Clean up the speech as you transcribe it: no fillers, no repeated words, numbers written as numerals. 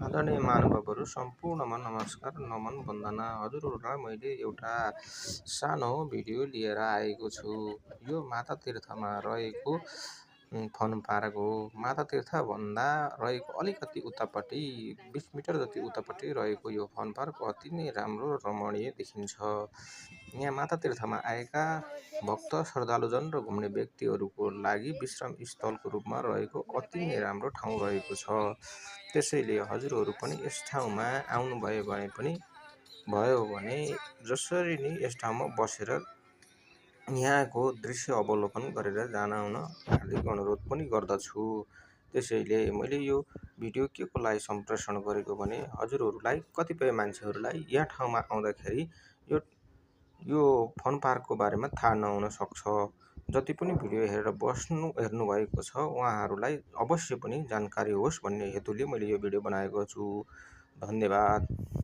आदरणीय महानुभावहरू सम्पूर्णमा नमस्कार नमन वन्दना। हजुरहरूलाई मैले एउटा सानो भिडियो लिएर आएको छु। यो माता तीर्थमा रहेको फन पार्क हो। माता तीर्थभन्दा रहेको अलिकति उतापट्टि 20 मिटर जति उतापट्टि रहेको यो फन पार्क अति नै राम्रो रमणीय देखिन्छ। यहाँ माता तीर्थमा आएका भक्त श्रद्धालुजन र घुम्ने व्यक्तिहरूको लागि विश्राम स्थलको रूपमा रहेको अति नै राम्रो ठाउँ रहेको छ। त्यसैले हजुरहरू पनि यस ठाउँमा आउनुभयो भने जसरी नै यस ठाउँमा बसेर यहाँको दृश्य अवलोकन गरेर जान आउन हार्दिक अनुरोध पनि गर्दछु। त्यसैले मैले यो भिडियो के को लागि सम्प्रेषण गरेको भने हजुरहरूलाई कतिपय मान्छेहरूलाई यहाँ ठाउँमा आउँदाखेरि यो फन पार्कको बारेमा थाहा नहुन सक्छ। जति पनि भिडियो हेरेर हेर्नु भएको छ उहाँहरूलाई अवश्य पनि जानकारी होस् भन्ने हेतुले मैले यो भिडियो बनाएको छु। धन्यवाद।